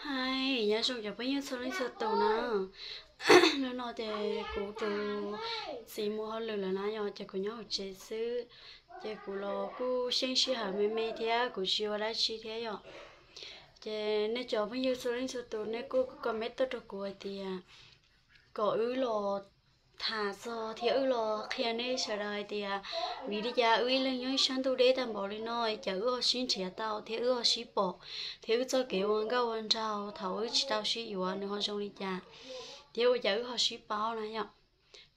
Hais nyob zoo cov phooj ywg txhua leej txhua tus na. Hnub no ces kuv tus txiv mus hauj lwm lawm na yom, ces kuv nyob hauv tsev xwb. Ces kuv los kuj xyeej sij hawm me me thiab kuv tsis ua dab tsi thiab yom. Ces nej cov phooj ywg txhua leej txhua tus nej kuj comment tuaj rau kuv hais tias kom wb los tham txog thiab wb los qhia nej sawv daws hais tias vim li cas wb ib leeg nyob ib sab ntuj deb tag npaum li no cas wb ho sib nrhiav tau thiab wb ho sib pom, thiab wb txoj kev ua nkauj ua nraug thaum wb tsis tau sib yuav nws ho zoo li cas, thiab ua cas wb ho sib paub na yom.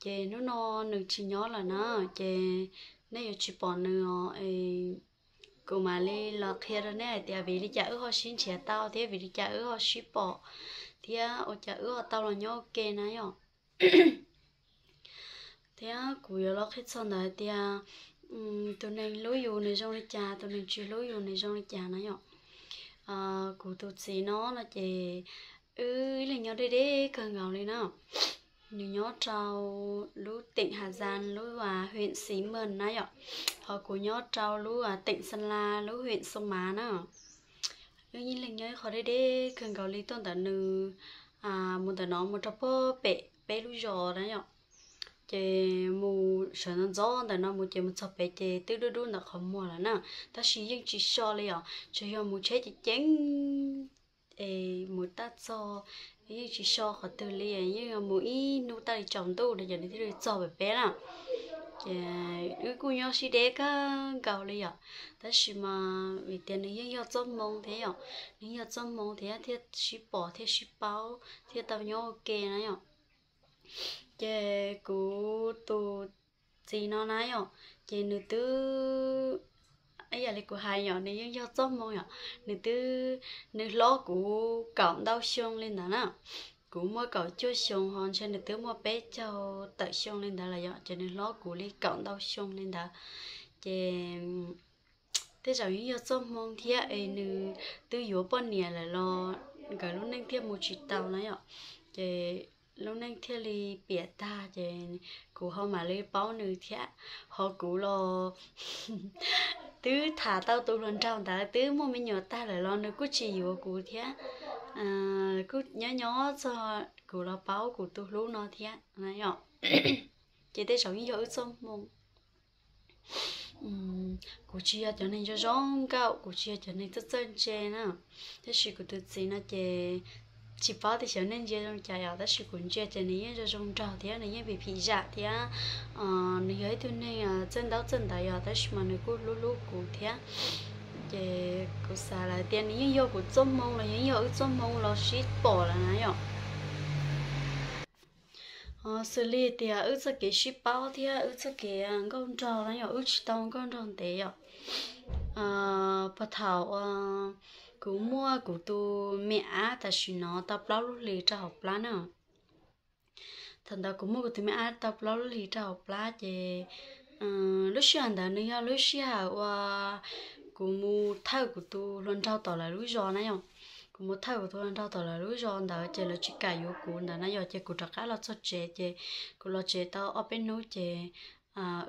Ces hnub no nws tsis nyob lawm na, ces nej yuav tsis pom nws os. Kuv mam li los qhia rau nej hais tias vim li cas wb ho sib nrhiav tau thiab vim li cas wb ho sib pom, thiab ua cas wb ho tau los nyob ua ke na yom. Thiab kuv yuav los qhia txog ntawd hais tias tus neeg hlub yus nws zoo li cas, tus neeg tsis hlub yus nws zoo li cas na yom. Kuv tus txiv no no ces wb ib leeg nyob deb deb kawg nkaus li na. Nws nyob rau lub teem Hà Giang lub huyện Xín Mần na yom, ho kuv nyob rau lub teem Sa La lub huyện Sông Mã na. Wb ib leeg nyob ib qho deb deb kawg nkaus li, tuaj ntawm nws mus ntawm no mus rau puag pem peb lub zos na yom. Ces mus sawv ntxov ntxov ntawm no mus ces mus txog pem ces twb dub dub ntawm qhov muag lawm na, tab sis yeej tsis so li os, tsuas yog mus tsheb ceev ceev es mus tab txog, yeej tsis so qhov twg li, yeej mus ib hnub tab li tsaus ntuj no ces nws thiaj li txog pem peb na. Ces wb kuj nyob sib deb kawg nkaus li yom, tab sis mas vim tias nws yeej yog txoj hmoo thiab yom, nws yeej yog txoj hmoo thiab thiaj sib pom thiaj sib paub thiaj tau nyob ua ke na yom. Ces kuv tus txiv no na yom, ces nws twb, ib yam li kuv hais yom, nws yeej yog txoj hmoo yom, nws twb, nws hlob kuv kaum ntau xyoo li ntawd na. Kuv muaj kaum cuaj xyoo ho ntshe nws twb muaj peb caug tawm xyoo li ntawd lawm yom, ces nws hlob kuv li kaum ntau xyoo li ntawd. Ces tej zaum yeej yog txoj hmoo thiab es nws twb yuav poj niam lawm los nkawd lub neej thiaj mus tsis tau na yom. Ces lub neej thiaj li piam tag ces kuv ho mam li paub nws thiab. Ho kuv los twb tham tau tus hluas nraug ntawd twb muaj me nyuam tag lawm los nws kuj tsis yuav kuv thiab. Kuj nyob nyob txog kuv los paub kuv tus hlub no thiab na yom. Ces tej zaum yeej yog wb txoj hmoo. Kuv tsis yog cov neeg zoo zoo nkauj, kuv tsis yog cov neeg txawj txawj ntse na. Tab sis kuv tus txiv no ces tsis paub tias xyov nej ntsia zoo cas yom, tab sis kuv ntsia ces nws yeej zoo zoo nraug thiab nws yeej phim phim zam thiab. Nws yog ib tug neeg txawj ntaub txawj ntawv yog, tab sis mas nws kuj hlub hlub kuv thiab. Ces kuv xav lawm tias nws yeej yog kuv txoj hmoo los yog yeej yog wb txoj hmoo los sib pom lawm na yom. Xws li tias wb txoj kev sib paub thiab wb txoj kev nkauj nraug na yom, wb tsis tau nkauj nraug ntev yom. Puag thaum kuv muaj kuv tus me ab tam sim no tau plaub lub hlis rau hauv plab na. Thaum ntawd kuv muaj kuv tus me ab tau plaub lub hlis rau hauv plab ces lub sij hawm ntawd nws yog lub sij hawm uas kuv mus thawj kuv tus hluas nraug tom lawv lub zos na yom. Kuv mus thawj kuv tus hluas nraug tom lawv lub zos ntawd ces lawv tsis kam yuav kuv ntawd na yom, ces kuv rov qab los txog tsev ces kuv los tsev tau ob peb hnub ces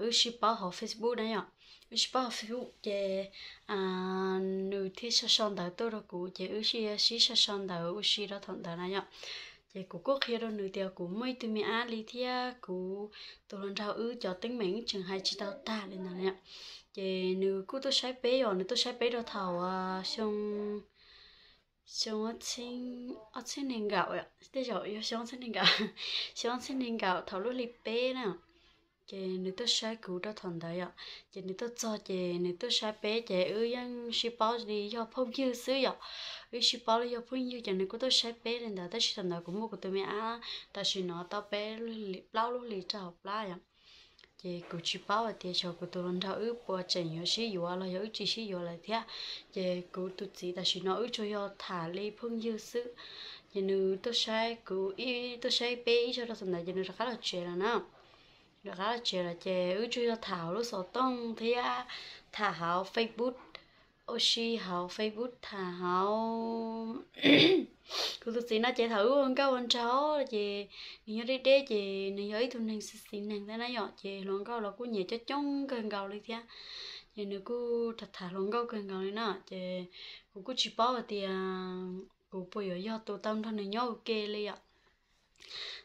wb sib paub hauv Facebook na yom. Wb sib paub hauv Facebook ces nws thiaj sau sau ntawv tuaj rau kuv ces wb sib sau sau ntawv ua si rau thaum ntawd na yom. Ces kuv kuj qhia rau nws tias kuv muaj ib tug me ab li thiab kuv tus hluas nraug wb cov teeb meem wb tseem hais tsis tau tag li ntawd na yom. Ces nws kuj tuaj saib peb yom, nws tuaj saib peb rau thaum xyoo, xyoo ob txhiab nees nkaum, tej zaum yog xyoo ob txhiab nees nkaum, xyoo ob txhiab nees nkaum thaum lub hli peb na. Ces nws tuaj saib kuv rau thaum ntawd yom, ces nws tuaj txog ces nws tuaj saib peb ces wb yeej sib paub li yog phooj ywg xwb yom. Wb sib paub li yog phooj ywg ces nws kuj tuaj saib peb li ntawd, tab sis thaum ntawd kuv muaj kuv tus me ab tam sim no tau peb, plaub lub hlis rau hauv plab yom. Ces kuv tsis paub hais tias xyov kuv tus hluas nraug wb puas tseem yuav sib yuav los yog wb tsis sib yuav lawm thiab. Ces kuv tus txiv tam sim no wb tsuas yog tham li phooj ywg xwb. Ces nws tuaj saib kuv, tuaj saib peb ib zaug rau thaum ntawd ces nws rov qab los tsev lawm na. Rov qab los tsev lawm ces wb tsuas yog tham hauv lub xov tooj thiab tham hauv Facebook, ua si hauv Facebook tham hauv. Kuv tus txiv no ces thaum wb ua nkauj ua nraug ces nws yog deb deb ces nws yog ib tug neeg xis xis neeg thiab na yom, ces hluas nkauj los kuj nyiam coob coob kawg nkaus li thiab. Ces nws kuj tham tham hluas nkauj kawg nkaus li na, ces kuv kuj tsis paub hais tias kuv puas yuav yog tus tau nrog nws nyob ua ke li yom.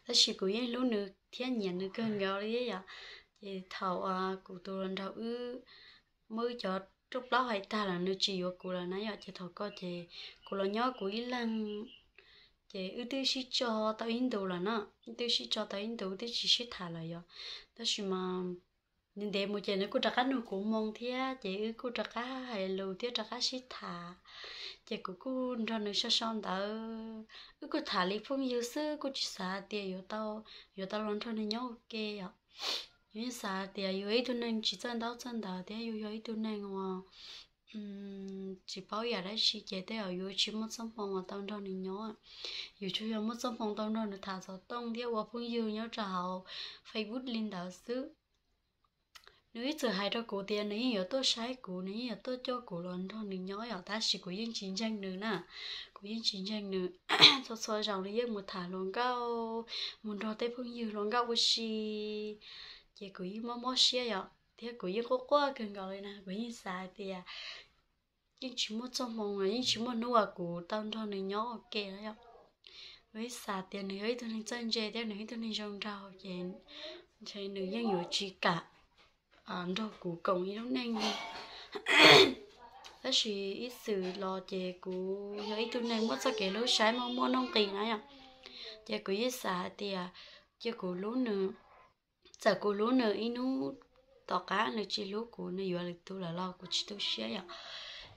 Tab sis kuv yeej hlub nws thiab nyiam nws kawg nkaus li thiab yom. Ces thaum kuv tus hluas nraug wb muab wb cov rooj plaub hais tag lawm nws tsis yuav kuv lawm na yom, ces thaum ko ces kuv los nyob kuv ib leeg. Ces wb twb sib tso tau ib ntus lawm na, wb twb sib tso tau ib ntus twb tsis sib tham lawm yom. Tab sis mas nws ntev mus ces nws kuj rov qab nug kuv moo thiab ces wb kuj rov qab hais lus thiab rov qab sib tham. Ces kuv kuj nrog nws sau sau ntawv, wb kuj tham li phooj ywg xwb, kuj tsis xav hais tias yuav tau, yuav tau los nrog nws nyob ua ke yom. Yus yeej xav hais tias yus yog ib tug neeg tsis txawj ntaub txawj ntawv thiab yus yog ib tug neeg uas tsis paub yam dab tsi ces tej zaum yus tsis muaj txoj hmoo uas tau nrog nws nyob. Yus tsuas yog muaj txoj hmoo tau nrog nws tham xov tooj thiab ua phooj ywg nyob rau hauv Facebook li ntawd xwb. Nws ib txwm hais rau kuv tias nws yeej yuav tuaj saib kuv, nws yeej yuav tuaj coj kuv los nrog nws nyob yom, tab sis kuv yeej tsis ntseeg nws na. Kuv yeej tsis ntseeg nws. Txhua txhua zaus nws yeej mus tham hluas nkauj, mus nrog tej phooj ywg hluas nkauj ua si, ces kuv yeej mob mob siab yom, thiab kuv yeej quaj quaj kawg nkaus li na. Kuv yeej xav hais tias yeej tsis muaj txoj hmoo, yeej tsis muaj hnub uas kuv tau nrog nws nyob ua ke na yom. Kuv yeej xav tias nws yog ib tug neeg txawj ntse thiab nws yog ib tug neeg zoo nraug ces ntshe nws yeej yuav tsis kam nrog kuv koom ib lub neej li. Tab sis ib txwm los ces kuv yog ib tug neeg muab txoj kev hlub saib muaj muaj nuj nqis na yom. Ces kuv yeej xav hais tias cia kuv hlub nws, txawm kuv hlub nws ib hnub tom qab nws tsis hlub kuv, nws yuav lwm tus lawm los kuv tsis tu siab yom.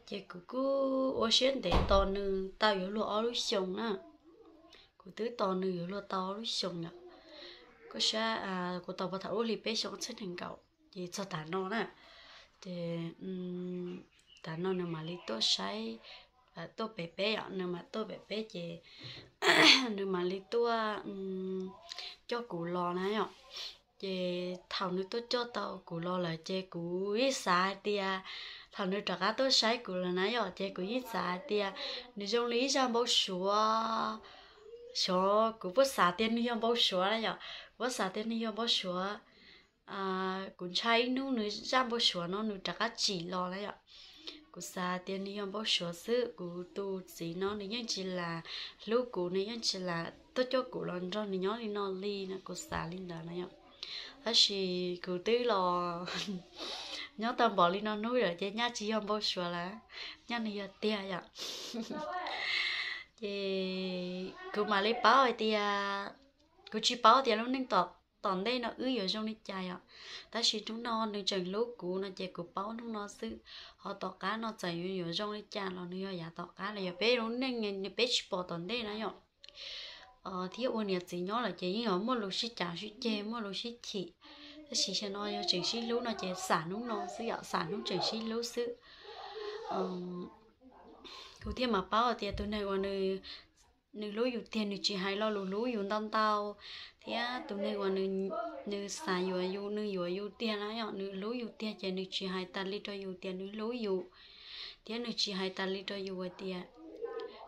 Ces kuv kuj ua siab ntev tos nws tau yuav luag ob lub xyoos na. Kuv twb tos nws yuav luag tau ob lub xyoos yom. Kuv tos puag thaum lub hli peb xyoo ob txhiab nees nkaum ces txog tav no na. Ces tav no nws mam li tuaj saib, tuaj pem peb yom, nws mam tuaj pem peb ces nws mam li tuaj coj kuv los na yom. Ces thaum nws tuaj coj tau kuv los lawm ces kuv yeej xav hais tias, thaum nws rov qab tuaj saib kuv lawm na yom, ces kuv yeej xav hais tias nws zoo li ib zaj npau suav. Xyov kuv puas xav tias nws yog npau suav na yom, kuv puas xav tias nws yog npau suav. Kuv ntshai ib hnub nws zaj npau suav no nws rov qab tsim los na yom. Kuv xav tias nws yog npau suav xwb, kuv tus txiv no nws yeej tsis lam hlub kuv, nws yeej tsis lam tuaj coj kuv los nrog nws nyob li no li no, kuv xav li ntawd na yom. Tab sis kuv twb los nyob tau npaum li no hnub lawm ces nyaj tsis yog npau suav lawm, nyaj nws yog tiag yom. Ces kuv mam li paub hais tias, kuv tsis paub tias lub neej tom ntej no wb yuav zoo li cas yom. Tab sis hnub no nws tseem hlub kuv no ces kuv paub hnub no xwb. Ho tom qab no txawm yuav zoo li cas los nws yog yav tom qab los yog peb lub neej nws peb tsis pom tom ntej na yom. Thiab ua niam txiv nyob lawm ces yeej yuav muaj lus sib cav sib ceg, muaj lus sib chim. Tab sis xyov no yog tseem sib hlub no ces xam hnub no xwb yom, xam hnub tseem sib hlub xwb. Kuv thiaj mam paub tias tus neeg uas nws hlub yus tiag nws tsis hais lo lus hlub yus ntau ntau, thiab tus neeg uas nws xav yuav yus, nws yuav yus tiag na yom, nws hlub yus tiag ces nws tsis hais tas li rau yus tias nws hlub yus, thiab nws tsis hais tas li rau yus hais tias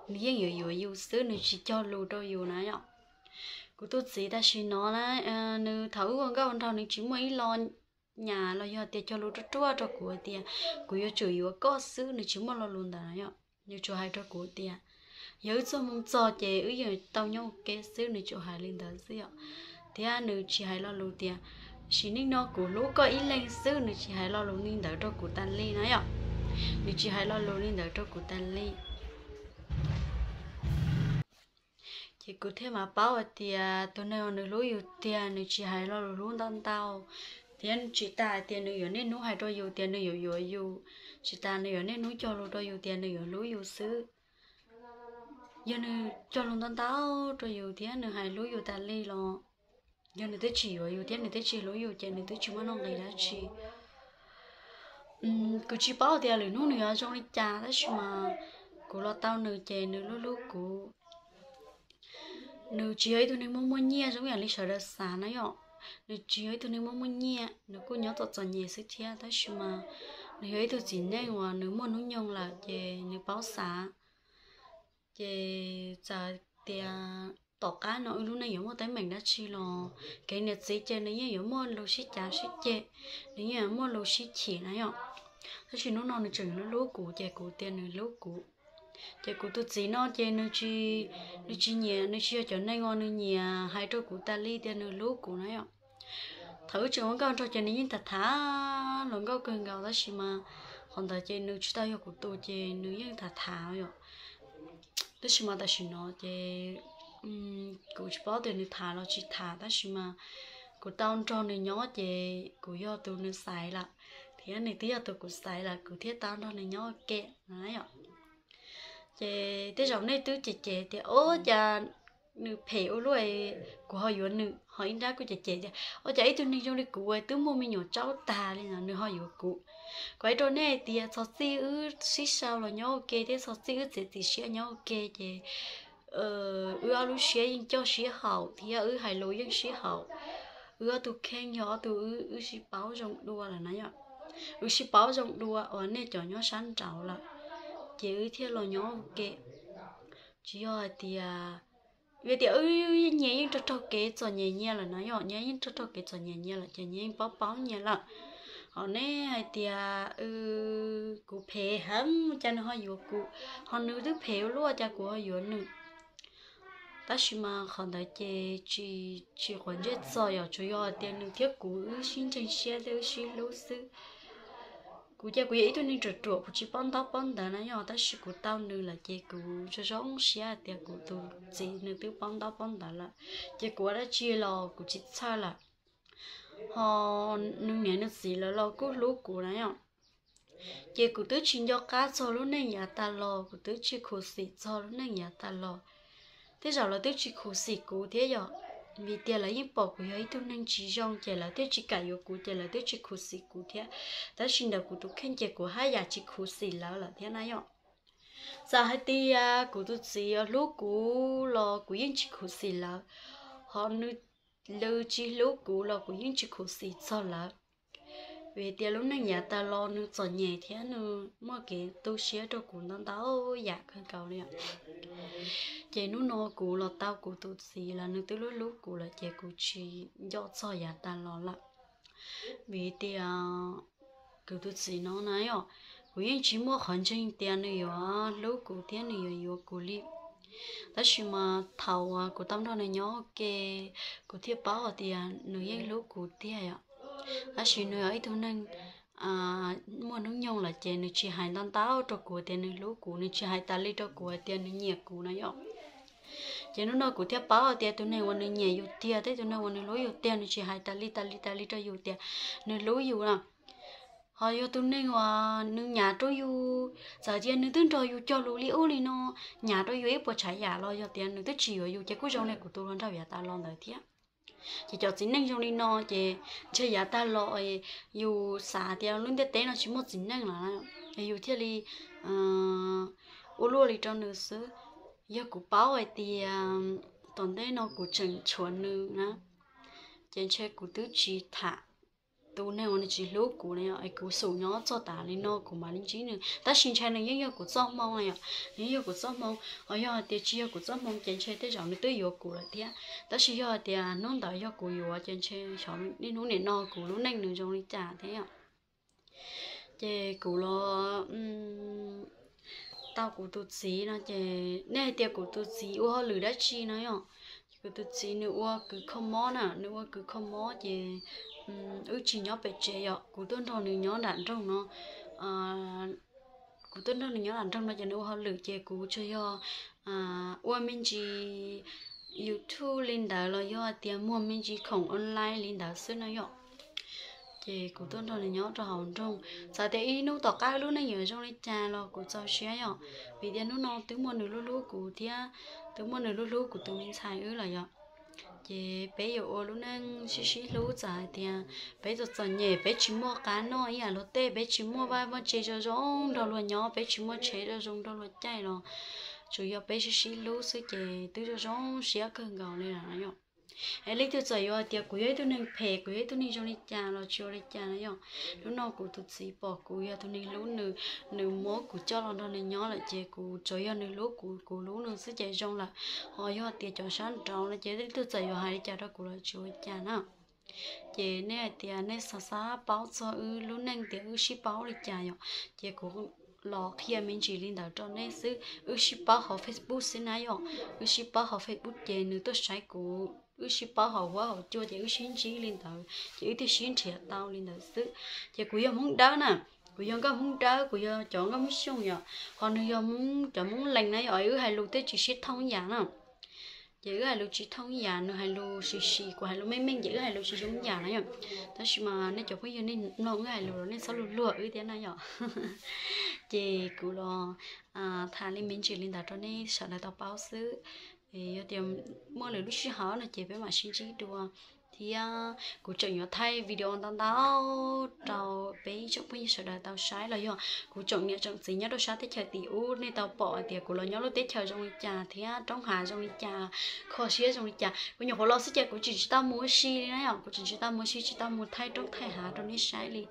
nws yeej yuav yuav yus xwb, nws tsis cog lus rau yus na yom. Kuv tus txiv tam sim no na, nws thaum wb ua nkauj nraug nws tsis muaj ib lo nyas los yog tias cog lus ruaj ruaj rau kuv hais tias kuv yuav tsum yuav koj xwb, nws tsis muaj lo lus ntawd na yom. Nws tsuas hais rau kuv tias yog wb txoj hmoo txog ces wb yeej tau nyob ua ke xwb, nws tsuas hais li ntawd xwb yom. Thiab nws tsis hais lo lus tias sim neej no kuv hlub koj ib leeg xwb, nws tsis hais lo lus li ntawd rau kuv tas li na yom. Nws tsis hais lo lus li ntawd rau kuv tas li. Ces kuv thiaj mam paub hais tias tus neeg uas nws hlub yus tiag nws tsis hais lo lus hlub ntau ntau, thiab tsis tas hais tias nws yuav niaj hnub hais rau yus tias nws yuav yuav yus, tsis tas nws yuav niaj hnub cog lus rau yus tias nws yuav hlub yus xwb. Yog nws cog lus ntau ntau rau yus thiab nws hais hlub yus tas li los yog nws twb tsis yuav yus thiab nws twb tsis hlub yus ces nws twb tsis muaj nuj nqis dab tsi. Kuv tsis paub tias lwm hnub nws yuav zoo li cas tab sis mas kuv los tau nws ces nws hlub hlub kuv. Nws tsis yog ib tug neeg muaj muaj nyiaj zoo yam li sawv daws xav na yom. Nws tsis yog ib tug neeg muaj muaj nyiaj, nws kuj nyob txom txom nyem xwb thiab tab sis mas nws yog ib tug txiv neej uas nws muaj hnub nyoog lawm ces nws paub xav. Ces txawm tias tom qab no wb lub neej yuav muaj teeb meem dab tsi los kev niam txiv ces nws yeej yuav muaj lus sib cav sib ceg, nws yeej yuav muaj lus sib chim na yom. Tab sis hnub no nws tseem hlub hlub kuv ces kuv tias nws hlub kuv. Ces kuv tus txiv no ces nws tsis, nws tsis nyiam, nws tsis yog cov neeg uas nws nyiam hais rau kuv tas li tias nws hlub kuv na yom. Thaum wb tseem ua nkauj nraug ces nws yeej tham tham hluas nkauj kawg nkaus tab sis mas qhov ntawd ces nws tsis tau yog kuv tus ces nws yeej tham tham yom. Tab sis mas tam sim no ces kuv tsis paub tias nws tham los tsis tham tab sis mas kuv tau nrog nws nyob ces kuv yog tus nws xaiv lawm, thiab nws twb yog tus kuv xaiv lawm kuv thiaj tau nrog nws nyob ua ke na yom. Ces tej zaum nej twb cem cem tias ua cas nws phem ua luaj, kuv ho yuav nws, ho ib nrab kuj cem cem tias ua cas ib tug neeg zoo li kuv twb muaj me nyuam tsaub tag li no nws ho yuav kuv. Kuv hais rau nej hais tias txog txij wb sib sau los nyob ua ke thiab txog txij wb txiav txim siab nyob ua ke ces wb ob lub siab yeej coj sib haum thiab wb hais lus yeej sib haum. Wb ob tug kheej yog ob tug wb, wb sib paub zoo dua lawm na yom. Wb sib paub zoo dua uas nej cov nyob sab nraud lawm, ces wb thiaj los nyob ua ke. Tsis yog hais tias, vim tias wb nyias yeej raug raug kev txom nyem nyias lawm na yom, nyias yeej raug raug kev txom nyem nyias lawm ces nyias yeej paub paub nyias lawm. Ho nej hais tias kuv phem heev cas nws ho yuav kuv, ho nws twb phem ua luaj cas kuv ho yuav nws. Tab sis mas qhov ntawd ces tsis, tsis quav ntsej txog yom, tsuas yog hais tias nws thiab kuv wb sib ntseeg siab thiab wb sib hlub xwb. Kuv ces kuv yog ib tug neeg ruam ruam, kuv tsis paub ntaub paub ntawv na yom, tab sis kuv tau nws lawm ces kuv zoo zoo siab hais tias kuv tus txiv nws twb paub ntaub paub ntawv lawm, ces kuv ua dab tsi los kuv tsis txhawj lawm. Ho nws niam nws txiv lawv los kuj hlub kuv na yom. Ces kuv twb tsis nco qab txog lub neej yav tas los, kuv twb tsis khuv xim txog lub neej yav tas los. Tej zaum lawv twb tsis khuv xim kuv thiab yom, vim tias lawv yeej pom kuv yog ib tug neeg tsis zoo ces lawv twb tsis kam yuav kuv ces lawv twb tsis khuv xim kuv thiab. Tab sis ntawm kuv tus kheej ces kuv haj yam tsis khuv xim lawv lawm thiab na yom. Txawm hais tias kuv tus txiv hlub kuv los kuv yeej tsis khuv xim lawv, ho nws, lawv tsis hlub kuv los kuv yeej tsis khuv xim txog lawv. Vim tias lub neej yav tas los nws txom nyem thiab nws muaj kev tu siab rau kuv ntau ntau yam kawg nkaus li. Ces hnub no kuv los tau kuv tus txiv lawm, nws twb hlub hlub kuv lawm ces kuv tsis nco txog yav tas los lawm. Vim tias kuv tus txiv no na yom, kuv yeej tsis muaj qhov ntseeg tias nws yuav hlub kuv thiab nws yuav yuav kuv li. Tab sis mas thaum uas kuv tau nrog nws nyob ua ke, kuv thiaj paub hais tias nws yeej hlub kuv tiag yom. Tab sis nws yog ib tug neeg muaj hnub nyoog lawm ces nws tsis hais ntau ntau rau kuv tias nws hlub kuv, nws tsis hais tas li rau kuv hais tias nws nyiam kuv na yom. Ces hnub no kuv thiaj paub hais tias tus neeg uas nws nyiam yus tiag thiab tus neeg uas nws hlub yus tiag nws tsis hais tas li tas li tas li rau yus tias nws hlub yus na. Ho yog tus neeg uas nws nyav rau yus, txawm tias nws twb nrog yus cog lus li ub li no, nyav rau yus ib puas tsav yam los yog tias nws twb tsis yuav yus ces kuj zoo li kuv tus hluas nraug yav tas los ntawd thiab. Ces cov txiv neej zoo li no ces ntshe yav tag los yus xav tias lub ntiaj teb no tsis muaj txiv neej lawm, yus thiaj li ua luaj li rau nws xwb. Yog kuv paub hais tias tom ntej no kuv tseem tshuav nws na, ces ntshe kuv twb tsis tham tus neeg uas nws tsis hlub kuv na yom, es kuv xum nyob txog tas li no kuv mam li ntsib nws. Tab sis ntshe nws yeej yog kuv txoj hmoo na yom, nws yeej yog kuv txoj hmoo. Ho yog hais tias tsis yog kuv txoj hmoo ces ntshe tej zaum nws twb yuav kuv lawm thiab. Tab sis yog hais tias hnub ntawd yog kuv yuav ces ntshe xyov niaj hnub nim no kuv lub neej nws zoo li cas thiab yom. Ces kuv los tau kuv tus txiv no ces nej hais tias kuv tus txiv ua hauj lwm dab tsi no yom. Ces kuv tus txiv nws ua kws kho mob na, nws ua kws kho mob ces wb tsis nyob pem tsev yom, kuv tuaj nrog nws nyob nram nroog no. Kuv tuaj nrog nws nyob nram nroog no ces nws ua hauj lwm ces kuv tsuas yog ua me ntsis YouTube li ntawd los yog hais tias muag me ntsis khoom online li ntawd xwb no yom. Ces kuv tuaj nrog nws nyob rau hauv nroog, txawm tias ib hnub tom qab lub neej yuav zoo li cas los kuv txaus siab yom, vim tias hnub no twb muaj nws hlub hlub kuv thiab twb muaj nws hlub hlub kuv tus me ntxhais wb lawm yom. Ces peb yuav ua lub neej sib sib hlub, txawm hais tias peb txom txom nyem, peb tsis muaj qab noj ib yam luag tej, peb tsis muaj vaj muaj tsev zoo zoo nrog luag nyob, peb tsis muaj tsheb zoo zoo nrog luag caij los tsuas yog peb sib sib hlub xwb ces twb zoo zoo siab kawg nkaus li lawm yom. Es leej twg txawm yuav hais tias kuv yog ib tug neeg phem, kuv yog ib tug neeg zoo li cas los tsis ua li cas na yom. Hnub no kuv tus txiv pom kuv yog tus neeg hlub nws, nws muab kuv coj los nrog nws nyob lawm ces kuv tsuas yog nws hlub kuv, kuv hlub nws xwb ces zoo lawm. Ho yog tias cov sab nraud no ces leej twg txawm yuav hais li cas rau kuv los tsis ua li cas na. Ces nej hais tias nej xav xav paub txog wb lub neej tias wb sib paub li cas yom, ces kuv los qhia me ntsis li ntawd rau nej xwb. Wb sib paub hauv Facebook xwb na yom, wb sib paub hauv Facebook ces nws tuaj saib kuv, wb sib paub hauv huab hauv cua ces wb sib ntsib li ntawd ces wb thiaj sib nrhiav tau li ntawd xwb. Ces kuv yog Hmoob Dawb na, kuv yog nkauj Hmoob Dawb, kuv yog cov nkauj Hmoob Xyooj yom, ho nws yog Hmoob, cov Hmoob Lees na yom, wb hais lus thiaj tsis sib thooj ib yam na. Ces wb hais lus tsis thooj ib yam, nws hais lus sim sim, kuv hais lus meej meej ces wb hais lus tsis zoo ib yam na yom. Tab sis mas nej cov phooj ywg nej mloog wb hais lus los nej txhob luag luag wb thiab na yom. Ces kuv los tham li me ntsis li ntawd rau nej sawv daws tau paub xwb. Yog tias muaj lwm lub sij hawm no ces peb mam sib ntsib dua. Thiab kuv tseem yuav thaij video ntau ntau rau peb tsoom phooj ywg sawv daws tau saib los yog kuv tsoom niam tsoom txiv nyob rau sab teb chaws tim ub nej tau pom hais tias kuv los nyob lub teb chaws zoo li cas thiab roob hav zoo li cas, kho siab zoo li cas. Kuv nyuam qhuav los xwb ces kuv tseem tsis tau mus ua si li na yom, kuv tseem tsis tau mus ua si, tsis tau mus thaij roob thaij hav rau nej saib li.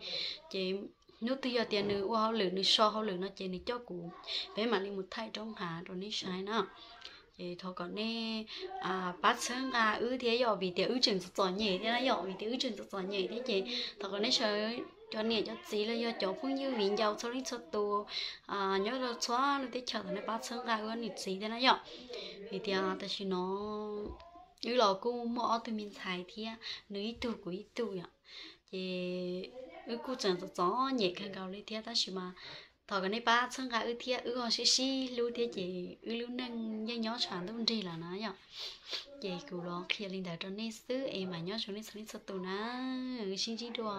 Ces hnub twg yog tias nws ua hauj lwm, nws so hauj lwm no ces nws coj kuv, peb mam li mus thaij roob hav rau nej saib na. Ces thov kom nej pab txhawb nqa wb thiab yom, vim tias wb tseem txom txom nyem thiab na yom, vim tias wb tseem txom txom nyem thiab ces thov kom nej sawv, cov niam cov txiv los yog cov phooj ywg viv ncaus txhua leej txhua tus nyob rau txhua lub teb chaws, thov nej pab txhawb nqa wb niam txiv thiab na yom. Vim tias tam sim no wb los kuj muaj ob tug me ntxhais thiab, nws ib tug kuv ib tug yom. Ces wb kuj tseem txom txom nyem kawg nkaus li thiab, tab sis mas thov kom nej pab txhawb nqa wb thiab, wb ho sib sib hlub thiab ces wb lub neej yeej nyob tshav ntuj nrig lawm na yom. Ces kuv los qhia li ntawd rau nej xwb es mam nyob zoo nej txhua leej txhua tus na. Sib ntsib dua.